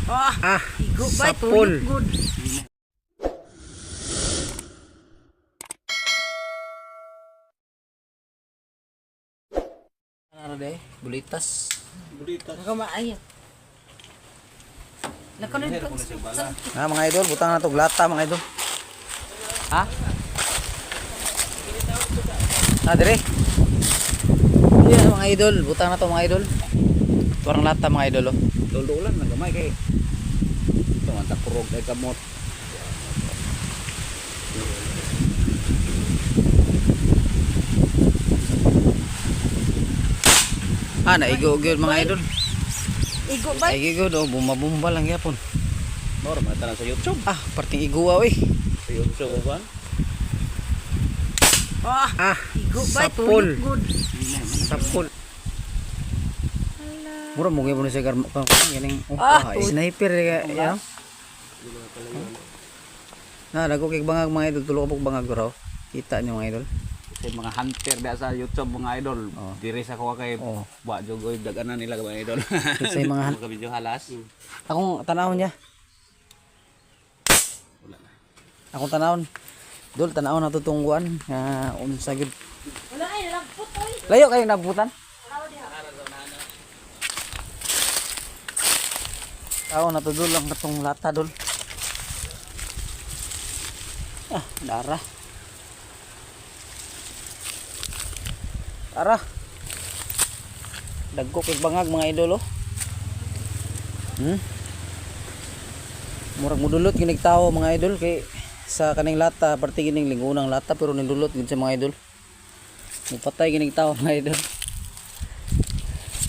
Ah, Ah, igo ba? sapol. Tuyok good. Ano de? Bulitas. Nagamaay. Nakanod pag Ah, mga idol, butang na to lata, mga idol. Ha? Ah, dire. Yeah, mga idol, butang na to, mga idol. Parang lata, mga idol, oh. Duldulan na gamay kay. Ito man takurog kay kamot. Ah, naigo gyud, mga idol. Igo ba? Ay gyud, oh, bumabumba lang gyapon. Moro man tanan sa YouTube. Ah, parting iguwa oy. Sa YouTube ba? Ah, Ah, igo ba? sapol. Tuyok good. Sapol. Mura mo gyud sa garmo kan ganing oh, Ah, ah, sniper ya. Ya. Na dago kay bangag, mga idol, tulo ka pug bangag raw. Kita niyo, mga idol. Kasi mga hunter da sa YouTube, mga idol. Oh. Dire sa kuha kay Oh. wa jogoy daganan nila mga idol. Kasi mga mga video halas. Akong tanawon niya. Akong tanawon. Dol, tanawon na tutungguan nga unsa gyud. Wala ay lagpot oy. Layo kayo nabutan. Tao na to, dol, ang katong lata, dol. Ah, dara. Tara. Dagko kay bangag, mga idol, oh. Murag mudulot ginig tao, mga idol, kay sa kaning lata, parte gining linggunang lata, pero nindulot gid sa mga idol. Mupatay ginig tao, mga idol.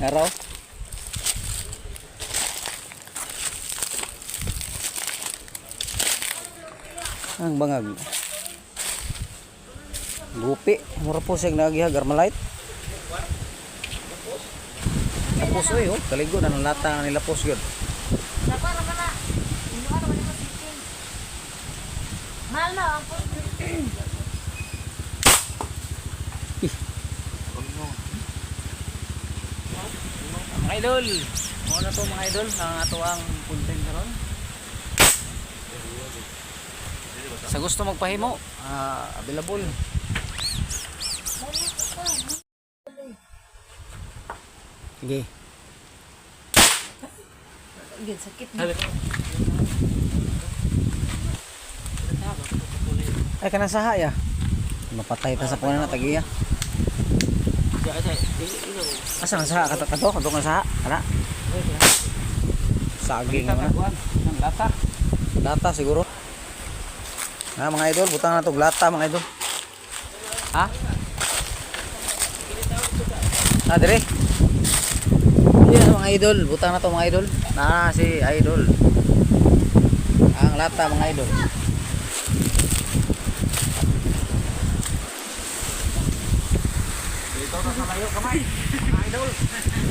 Araw. Ang bangag. Gupi, mura po siyang nagihag armalite. Tapos oy, oh, kaligo na ng lata nila pos gyud. Napa ra man na. Ino ano man mo siting. Mahal na ang pos. Mga idol, mao na to, mga idol, ang ato ang content karon. Sa gusto magpahimo, ah, available. Sige. Gid sakit. Ay, kanang saha ya. Mapatay ta sa kunan na tagiya. Asa ang saha? Kato kato kato nga saha. Kana. Saging Kita man. kuan ng lata. Lata siguro. Ah, mga idol, butang na to lata, mga idol. Ha? Ah, dire. Yeah, mga idol, butang na to, mga idol. Na si idol. Ang lata, mga idol. Dito na sa layo kamay. Mga idol.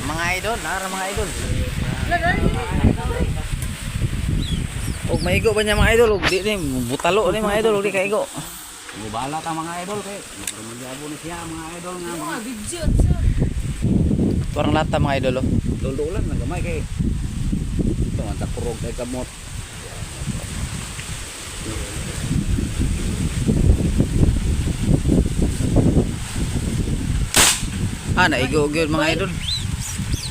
Mga idol, nara mga idol. Og maigo ba niya, mga idol? Og di ni butalo ni, mga idol, og di kaigo. Mubala ta, mga idol, kay magyabo ni siya, mga idol, nga mga Mga video sir. Parang lata, mga idol, oh. duldulan na gamay kay. Ito man takurog kay kamot. Ah, naigo gyud, mga idol.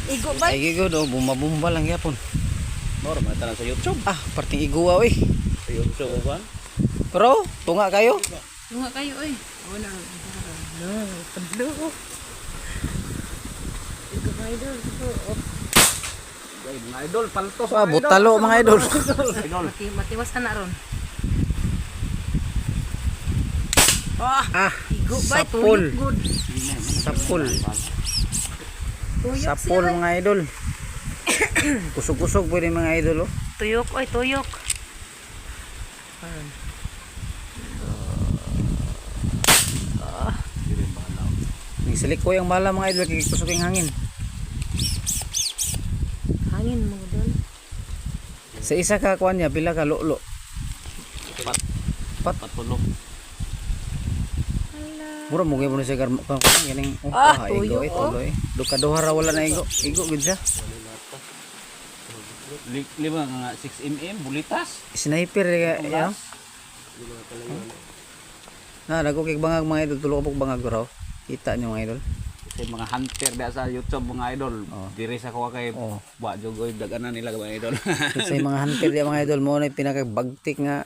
Igo ba? Ay gyud, oh, bumabumba lang gyapon. Moro man tanan sa YouTube. Ah, parting iguwa oy. Sa YouTube ba? Pero tunga kayo. Tunga kayo oy. Wala. No, padlo. Igo ba idol? Ito, oh. Ay, mga idol, paltos. Ah, butalo, mga idol. Idol. Mati, matiwas ka na ron. Ah, Ah, igo ba? sapol. Tuyok good. Sapol. Tuyok Sapol, siya, oy. mga idol. Kusog-kusog pwede, mga idol, oh. Tuyok oy, tuyok. Nagsilikoy ang bala, mga idol, kay kusog ang hangin. Hangin mo doon. Sa isa ka kuan niya pila ka lolo? Pat. Pat. Patulo. Mura mo gyud sa garmo kan ganing oh, Ah, ah, igo tuyo, eh, oh. tuloy. Duka duha ra wala na igo. Igo gid siya. Lima nga 6 mm bulitas. Sniper eh, ya. Na dagko kay bangag mga idol, tulo ka pug bangag raw. Kita niyo mga idol. Kasi mga hunter da sa YouTube mga idol. Dire sa kuha kay Oh. wa jogoy daganan nila mga idol. Sa mga hunter di mga idol mo na pinakabagtik nga.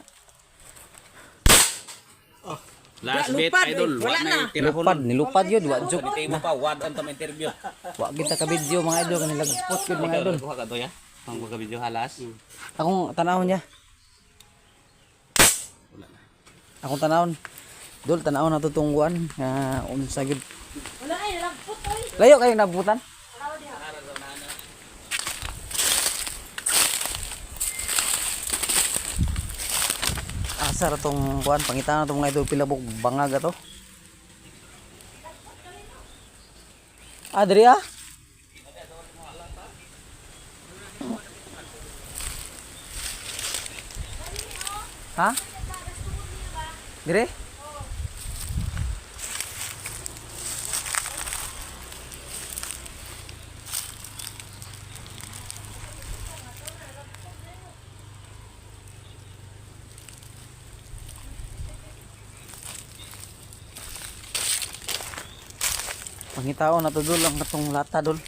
Last bit idol, wa na Lupad, nilupad yun, wa joke. Mo pa wad on tam interview. Wa kita ka video mga idol kanila lagpot yun mga idol. Kuha ka to ya. Pang ka video halas. Akong tanawon niya. Akong tanawon. Dol tanawon na tutungguan nga unsa gyud. Wala ay nalagpot oy. Layo kayo nabutan. Asa ra tong kuan, pangitana tong mga idol pila buk bangag ato. Ah, diri ah. Ha? Dire? Pangitao na to dol ang katong lata dol.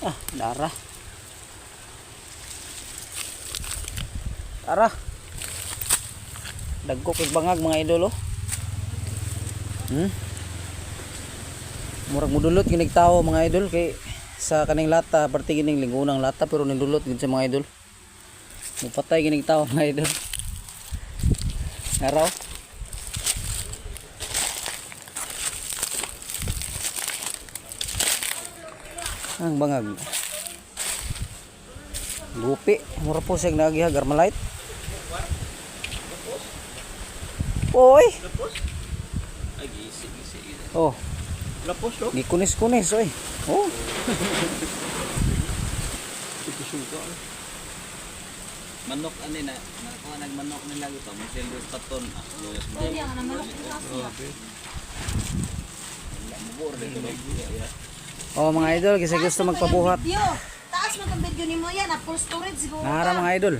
Ah, dara. Tara. Dagko kay bangag mga idol oh. Murag mudulot ginig tao mga idol kay sa kaning lata parte gining linggunang lata pero nindulot gid sa mga idol. Mupatay ginig tao mga idol. Araw. Ang bangag. Lupi, mura po siya nagihag armalite. Oy. Ay gisi gisi. Oh, Lapos to. gikunis-kunis oy. Oh. Manok ani na nakuha nagmanok nila gito mo sildo sa ton. Ah, luyas mo. Kaya nga naman ako. Oh mga idol, kasi gusto magpabuhat. Video. Taas man ang video nimo yan, ah, full storage siguro. Nahara mga idol.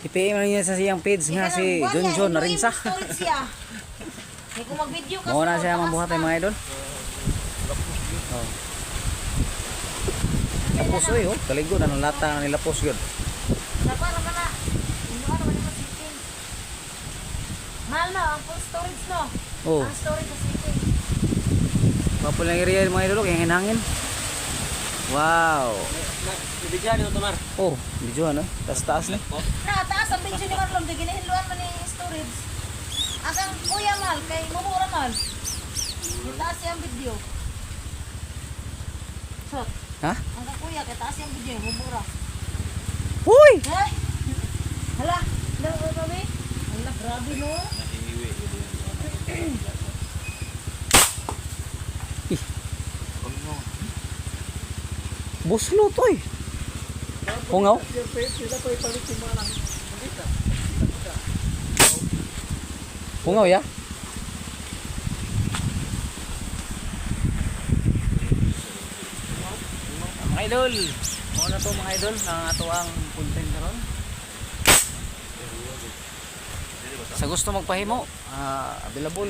I-PM lang niya sa siyang page nga si John John Narinsa. Storage siya. Kaya kung mag-video ka Mao na sa siya taas mambuhat na. ay mga idol. Oh. Tapos oy, oh, kaligo na ng lata nila pos gyud. Dapat naman na. Hindi ka naman yung setting. Mahal na ang full storage no. Oh, Ang storage sa setting. wapo lang area mga idol, kaya hinangin. Wow. Video dito Tomar. Oh, video ano? Taas taas na. Na taas ang video ni Marlon di ginahinluan man ni storage. Ang kang kuya mahal kay mumura mahal. Taas yung video. So, Ha? ang kang kuya kay taas yung video mumura. Uy! Eh? Hala, hala grabe. Hala grabe no. Buslo to eh. Hungaw? Hungaw ya? Mga idol, mao na to mga idol ang ato ang content karon. Sa gusto magpahimo, available.